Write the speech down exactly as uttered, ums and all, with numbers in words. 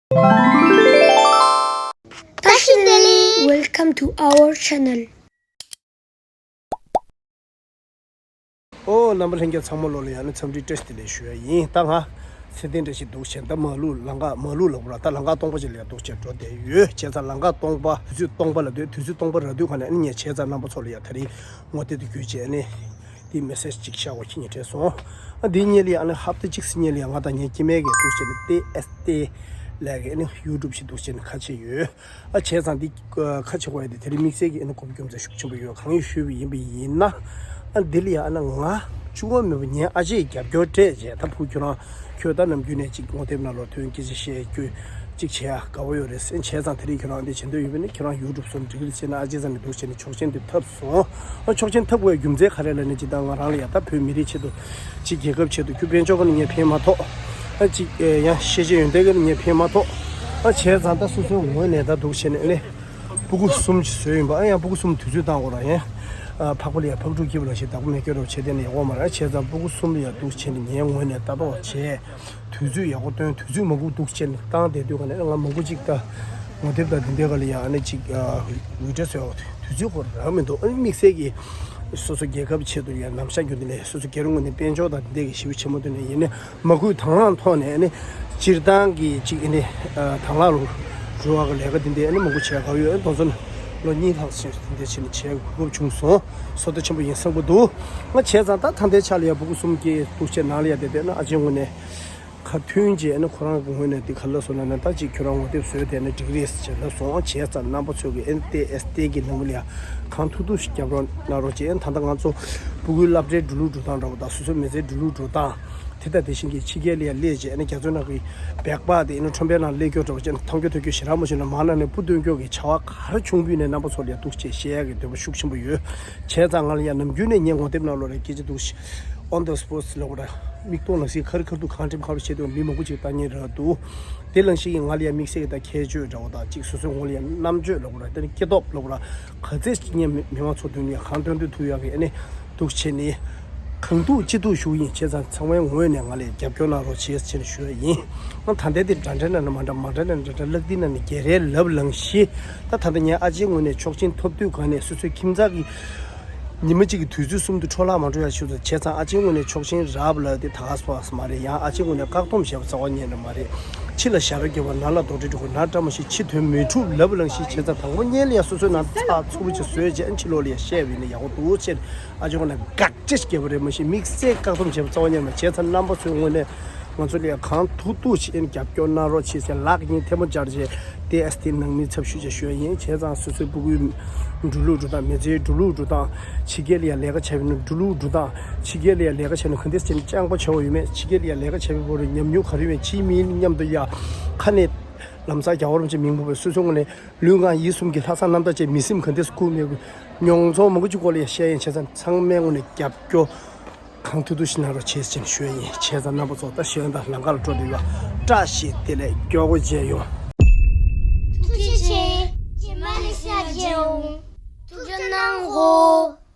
བཀྲ་ཤིས་བདེ་ལེགས། Welcome to our channel. ཨོ། རྣམ་པ་ལྷན་རྒྱས་ཚང་མ་ལོ་ལ་ཡང་ནི་འཚམས་འདྲི་བཀྲ་ཤིས་བདེ་ལེགས་ཞུ་ཡ་ཡིན། ད་ང་ཚེ་བརྟན་བཀྲ་ཤིས་འདུག་བྱས། ད་མ་ལུག་ལམ་ཁ་མ་ལུག་ལ་བུ་ར་ད་ལམ་ཁ་སྟོང་པ་ཅིག་ལ་ཡ་འདུག་བྱས་འགྲོ་བསྡད་ཡོད། བྱས་ཙང་ལམ་ཁ་སྟོང་པ་དུས་ཚོད་སྟོང་པ་ར་དུས་གང་ནས་ཨ་ནི་ངས་བྱས་ཙང་རྣམ་པ་ཚོ་ལ་ཡ་ད་རིང་ངོ་དེབ་དུ་བརྒྱུད་བྱས་ཨ་ནི་དེ་མེ་སེ་ཇི་ཅིག་ཤར་བ་ཁྱི་ཉིད་བྲེས་སོང་། ཨ་དེ་ཉིད་ལ་ཡ་ཨ་ནི་ཧབ་ཏ་གཅིག་སི་ཉིད་ལ་ཡ་ང་དང་ངའི་སྐྱེ་དམན་གྱི་འདུག་བྱས་ནི་ཏེ་ཨེ་སི་ཏེ་ལ་གི་ཨ་ནི་ཡུ་ཊུབ་ཞིག་འདུག་བྱས་ནི་ཁ་ཕྱེ་ཡོད། ཨ་བྱས་ཙང་འདི་ཁ་ཕྱེ་དགོས་ཡ་དེ་དེ་རིང་དམིགས་བསལ་གྱི་ཨ་ནི་དགོས་པ་རྒྱུ་མཚན་ཤུགས་ཆེན་པོ་ཡོད། གང་ཡིན་ཞུས་པ་ཡིན་པ་ཡིན་ན། ཨ་འདི་ལ་ཡ་ཨ་ནི་ང་གཅིག་པོ་མེད་པ་ངའི་ཨ་ཅེས་རྒྱབ་སྐྱོར་སྤྲད་བྱས། ད་ཕུ་ཁྱོད་རང་ཁྱོད་ད་ནམ་རྒྱུན་ནས་ཅིག་ངོ་དེབ་ནང་ལོགས་ཐོན་སྐད་ཆ་བཤད་རྒྱུ་ཅིག་བྱེད་ཡ་དགའ་བོ་ཡོད་རེད་ཟེར། བྱས་ཙང་དེ་རིང་ཁྱོད་རང་འདི་བྱེད་འདོད་ཡོད་པ་ནི་ཁྱོད་རང་ཡུ་ཊུབ་སོང་འགྲིག་རེད་ཟེར་ན་ཨ་ཅེ་ཙང་ནས་འདུག་བྱས་ནས་ཆོག་མཆན་དེ་ཐོབ་སོང་། ཨ་ཆོག་མཆན་ཐོབ་དགོས་རྒྱུ་མཚན་ག་རེ་ལབ་ན་ཅིག་ད་ང་རང་ལ་ཡ་ད་བོད་མི་རིགས་ཆེད་དུ་ཅིག་རྒྱལ་ཁབ་ཆེད་དུ་ཁྱོད་དཔལ་འབྱོར་ག་ནས་ངས་ཕན་མ་ཐོགས། ཨ་ཅིག་ཡང་ཤེས་བྱ་ཡོན་ཏན་ག་ནས་ངས་ཕན་མ་ཐོགས། ཨ་བྱས་ཙང་ད་སོ་སོའི་ངོས་ནས་ད་འདུག་བྱས་ནས་ཨ་ནི་སྤུ་གུ་གསུམ་ཅིག་བཟོས་ཡིན་པ། ཨ་ཡང་སྤུ་གུ་གསུམ་དུས་ཚོད་བཏང་དགོས་ར་ཡིན། ཨ་ཕག་པ་ལ་ཡ་ཕག་ཕྲུག་སྐྱིད་པ་ལ་ཞིག་བདག་པོ་མེད་སྐྱོ་རོགས་བྱས་དེ་ནས་ཡག་པོ་མ་རེད། བྱས་ཙང་སྤུ་གུ་གསུམ་ལ་ཡ་འདུག་བྱས་ནས་ངའི་ངོས་ནས་ལྟ་རྟོག་བྱས། དུས་ཚོད་ཡག་པོ་བཏོན། དུས་ཚོད་མང་པོ་འདུག་བྱས་ནས་བཏང་བསྡད་དུས་ག་ནས་ང་མང་པོ་ཅིག་ད་ངོ་དེབ་དང་འདི་འདྲའི་ག་ལ་ཡ་ཨ་ནི་ཅིག་ཨ་ཝི་ཌི་ཡོ་བཟོས་ཡོད། དུས་ཚོད་ཁོ་རང་མི་འདུག་ཨ་ནི་དམིགས་བསལ་གྱི་སོ་སོ་རྒྱལ་ཁབ་ཆེད་དུ་ཡ་ནམ་ཞག་རྒྱུན་དུ་ནས་སོ་སོ་རྒྱལ་རུ་ངོས་ནས་དཔལ་འབྱོར་དང་འདི་འདྲའི་གི་ཞེ་པོ་ཆེན་མོ་འདུག་ནས་ཡིན་ནའི། མ་བསྐུལ་དང་བླངས་ཐོག་ནས་ནི་སྤྱིར་བཏང་གི་ཅིག་ནི་དང་བླངས་རུ་རུ་བ་གི་ལས་ཀ་འདི་འདྲའི་ནི་མང་པོ་བྱས་ག་ཡོད། དེ་ཚོ་ནི་ལོ་གཉིས་ལྷག་ཙམ་འདི་འདྲ་བྱས་ནས་བྱས་དགོས་བྱུང་སོང་། བསོད་བདེ་ཆེན་པོ་ཡིན་བསམ་གྱི་འདུག་ང་བྱས་ཙང་ད་ད་ལྟའི་ཆ་ལ་ཡ་སྤུ་གུ་གསུམ་གྱི་འདུག་བྱས་ནང་ལ་ཡ་བསྡད་བསྡད་ན་ཨ་ཅེ་ངོས་ནས་ཁ་མཐུན་བྱས་ནི་ཁོ་རང་གི་ངོས་ནས་འདི་ག་ལ་སོང་ན་ནི་ད་ཅིག་ཁྱོད་རང་ངོ་དེབ་བཟོས་བསྡད་ན་འགྲིག་རེད་ཟེར་ལབ་སོང་། བྱས་ཙང་རྣམ་པ་ཚོས་གི་ཨེན་ཏེ་ཨེ་སི་ཏེ་གི་ནང་ལ་ཡ་གང་ཐུབ་ཐུབ་ཞིག་རྒྱབ་རོགས་གནང་རོགས་བྱས། ད་ལྟ་ང་ཚོ་སྤུ་གུའི་སློབ་གྲྭའི་འགྲོ་ལུགས་འགྲོ་སྟངས་འདྲ་བོ་དང་སོ་སོའི་མི་ཚེའི་འགྲོ་ལུགས་འགྲོ་སྟངས། དེ་དང་དེ་བཞིན་གྱི་ཕྱི་རྒྱལ་ལ་ཡ་སླེབས་རྗེས་ཨ་ནི་རྒྱ་མཚོའི་ནང་གི་སྦེག་པགས་དེ་ཨ་ནི་ཁྲོན་པའི་ནང་སླེབས་སྐྱོ་འདྲ་བོ་བྱས་ནས་མཐོང་རྒྱུ་ཐོས་རྒྱུ་ཞེ་དྲག་མ་བྱུང་ན་མང་ན་ནས་སྤུ་སྟོན་སྐྱོ་གི་བྱ་བ་ག་རེ་བྱུང་དུས་ནས་རྣམ་པ་ཚོ་ལ་ཡ་འདུག་བྱས་བཤད་ཡག་གི་འདོད་པ་ཤུགས་ཆེན་པོ་ཡོད། བྱས་ཙང་ང་ལ་ཡ་ནམ་རྒྱུན་ནས་ངའི་ངོ་དེབ་ནང་ལོགས་ལ་སྐད་ཆ་འདུག་ཨོན་ད་སི་པོ་ཊི་ལབ་དགོས་ར་མིག་མཐོང་ལག་ཟིན་ག་རེ་ག་རེ་འདུག་གང་འགྲེམས་ག་རེ་བྱས་འདུག་མི་མང་པོ་ཅིག་ལྟ་མཁན་རེད་འདུག་དེ་ལང་ཤེས་ཀྱི་ང་ལ་ཡ་དམིགས་བསལ་གྱི་ད་ཁྱད་ཆོས་འདྲ་བོ་དང་ཅིག་སོ་སོའི་ངོ་ལ་ཡ་རྣམ་དཔྱོད་ལབ་དགོས་ར་དེ་ནི་སྐྱེ་སྟོབས་ལབ་དགོས་ར་ག་ཚད་ཅིག་ངས་མི་མི་མང་ཚོ་མདུན་ནས་གང་སྟོན་སྟོན་ཐུབ་ཡག་གི་ཨ་ནི། འདུག་བྱས་ནས། གང་ཐུབ་ཅི་ཐུབ་ཞུ་གི་ཡིན། བྱས་ཙང་ཚང་མའི་ངོས་ནས་ང་ལ་རྒྱབ་སྐྱོར་གནང་རོགས་བྱེད་ཟེར་ནས་ཞུ་ཡ་ཡིན། ང་ད་ལྟའི་དེ་འདྲ་འདྲ་ན་ན་མ་འདྲ་མ་འདྲ་ན་འདྲ་འདྲ་ལག་འདི་ན་ནི་རྒྱལ་རའི་ལབ་ལང་ཤི། ད་ད་ལྟ་ངའི་ཨ་ཅེའི་ངོས་ནས་ཆོག་མཆན་ཐོབ་དུས་གང་ནས་སོ་སོའི་ཁྱིམ་ཚང་གི་ཉི་མ་གཅིག་གི་དུས་ཚོད་གསུམ་དུ་འཕྲོ་བརླག་མ་འགྲོ་ཡ་ཞུ་ཙང་། བྱས་ཙང་ཨ་ཅེའི་ངོས་ནས་ཆོག་མཆན་རག་པ་ལ་དེ་ད་ག་སོ་སོ་མ་རེད། ཡང་ཨ་ཅེའི་ངོས་ནས་བཀག་སྡོམ་བྱས་པ་རྩ་བ་ཉིད་ནས་མ་རེད། ཕྱི་ལ་ཞབས་ར་བརྒྱབ་པ་ནང་ལ་རྡོག་ཁྲེས་འགྲོ་དགོས་ན་བཀྲ་མ་ཤིས་ཕྱི་དོན་མི་འགྲུབ་ལབ་ལང་ཤི། བྱས་ཙང་དང་པོ་ཉིད་ལ་ཡ་སོ་སོའི་ནང་ཚགས་ཚུད་པོ་ཅིག་བཟོས་རྗེས་ཕྱི་ལོགས་ལ་ཡ་བཤད་པ་ཡིན་ན་ཡག་པོ་འདུག་ཟེར། ཨ་ཅེ་ཁོ་ན་དགག་བྱ་ཞིག་བརྒྱབ་པ་རེད། མ་གཞི་དམིགས་བསལ་བཀག་སྡོམ་བྱས་པ་རྩ་བ་ཉིད་མ་བྱས་ཙང་། རྣམ་པ་ཚོའི་ངོས་ནས་ང་ཚོ་ལ་ཡ་གང་ཐུབ་ཐུབ་ཞིག་རྒྱབ་སྐྱོར་གནང་རོགས་བྱེད་ཟེར། ལག་གཉིས་ཐལ་མོ་སྦྱར་རྗེས་ཏེ་ཨེ་སི་ཏེ་ནང་མི་ཚབ་ཞུས་བྱས་ཞུ་ཡ་ཡིན། བྱས་ཙང་སོ་སོའི་སྤུ་གུའི་འགྲོ་ལུགས་འགྲོ་སྟངས། མི་ཚེའི་འགྲོ་ལུགས་འགྲོ་སྟངས། ཕྱི་རྒྱལ་ལ་ཡ་ལས་ཀ་བྱས་པ་ཡིན་ན་འགྲོ་ལུགས་འགྲོ་སྟངས། ཕྱི་རྒྱལ་ལ་ཡ་ལས་ཀ་བྱས་ན་ག་འདྲས་ཅན་སྤྱང་པོ་བྱས་པ་ཡོད་མེད། ཕྱི་རྒྱལ་ལ་ཡ་ལས་ཀ་བྱས་པའི་སྐོར་ཉམས་མྱོང་ག་རེ་ཡོད་མེད། ཕྱིའི་མི་མཉམ་དུ་ཡ་ཁ་ནས་ལམ་སང་རྒྱ་བོར་མ་བྱས་མིང་པོ་བས་སོ་སོའི་ངོས་ནས། ལུས་ངག་ཡིད་གསུམ་གྱི་ལྷག་བསམ་རྣམ་དག་བཅས་མི་སེམས་ག་འདྲས་ཁུག་མེད་གི་མྱོང་ཚོར་མང་པོ་ཅིག་སྐོར་ལ་ཡང་བཤད་ཡིན། བྱས་ཙང་ཚང་མའི་ངོས་ནས་རྒྱབ་སྐྱོར་གང་ཐུབ་ཐུབ་ཞིག་གནང་རོགས་བྱེད་ཟེར་ནས་ཞུ་ཡ་ཡིན། བྱས་ཙང་རྣམ་པ་ཚོ་ད་གཞན་དག་ལམ་ཁ་ལ་འགྲོ་བསྡད་ཡོད། བཀྲ་ཤིས་བདེ་ལེགས། མགྱོགས་པོ་མཇལ་ཡོང་། ཐུགས་རྗེ་ཆེ། རྗེས་མ་ལས་ཤག་མཇལ་ཡོང་། ཐུགས་རྗེ་གནང་གོ།